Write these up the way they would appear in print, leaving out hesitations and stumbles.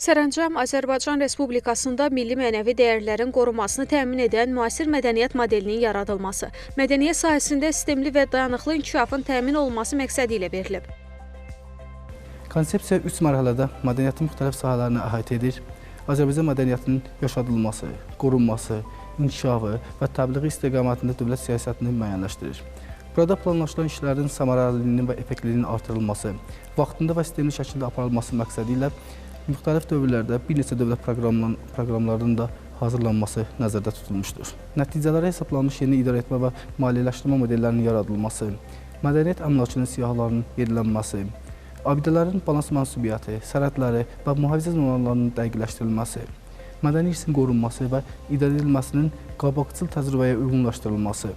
Sərəncam Azərbaycan Respublikasında milli mənəvi dəyərlərin qorunmasını təmin edən müasir mədəniyyət modelinin yaradılması, mədəniyyət sahəsində sistemli və dayanıqlı inkişafın təmin olunması məqsədi ilə verilib. Konsepsiya 3 mərhələdə mədəniyyətin müxtəlif sahələrini əhatə edir. Azərbaycan mədəniyyətinin yaşadılması, qorunması, inkişafı və təbliği istiqamətində dövlət siyasətini müəyyənləşdirir. Burada planlaşılan işlərin səmərəliliyinin və effektliyinin artırılması, vaxtında və sistemli şəkildə aparılması məqsədi ilə müxtəlif dövrlərdə bir neçə dövlət proqramlarının da hazırlanması nəzərdə tutulmuşdur. Nəticələrə hesablanmış yeni idarəetmə və maliyyələşdirmə modellərinin yaradılması, mədəniyyət əmlakının siyahılarının yenilənməsi, abidələrin balans mənsubiyyəti, sərhədləri və mühafizə zonalarının dəqiqləşdirilməsi, mədəni irsin qorunması və idarə edilməsinin qabaqcıl təcrübəyə uyğunlaşdırılması,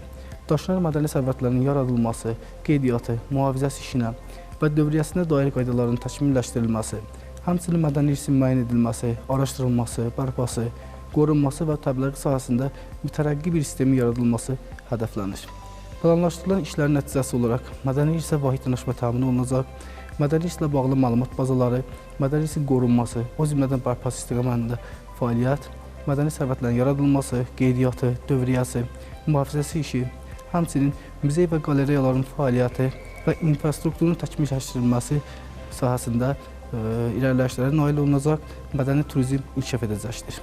daşınan mədəni sərvətlərinin yaradılması, qeydiyyatı, mühafizəsi işinə və dövriyyəsinə dair qaydaların təkmilləşdirilməsi, həmçinin mədəni irsin müəyyən edilməsi, araşdırılması, bərpası, qorunması və təbliğ sahəsində mütərəqqi bir sistemin yaradılması hədəflənir. Planlaşdırılan işlərin nəticəsi olaraq mədəni irsə vahid yanaşma təmin olunacaq, mədəni irslə bağlı məlumat bazaları, mədəni irsin qorunması, o cümlədən bərpası istiqamətində fəaliyyət, mədəni sərvətlərin yaradılması, qeydiyyatı, dövriyyəsi, mühafizəsi işi, həmçinin muzey və qalereyaların fəaliyyəti və infrastrukturun təkmilləşdirilməsi sahəsində irəliləyişlərə nail olunacaq, mədəni turizm inkişaf edəcəkdir.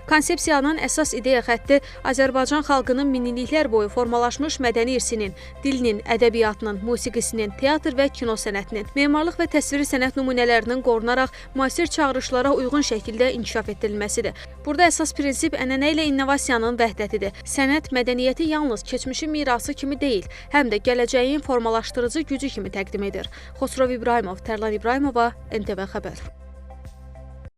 Konsepsiyanın əsas ideya xətti Azərbaycan xalqının minilliklər boyu formalaşmış mədəni irsinin, dilinin, ədəbiyyatının, musiqisinin, teatr və kino sənətinin, memarlıq və təsviri sənət nümunələrinin qorunaraq müasir çağırışlara uyğun şəkildə inkişaf etdirilməsidir. Burada əsas prinsip ənənə ilə innovasiyanın vəhdətidir. Sənət mədəniyyəti yalnız keçmişin mirası kimi deyil, həm də gələcəyin formalaşdırıcı gücü kimi təqdim edir. Xosrov İbrahimov, Tərlan İbrahimova, NTV Xəbər.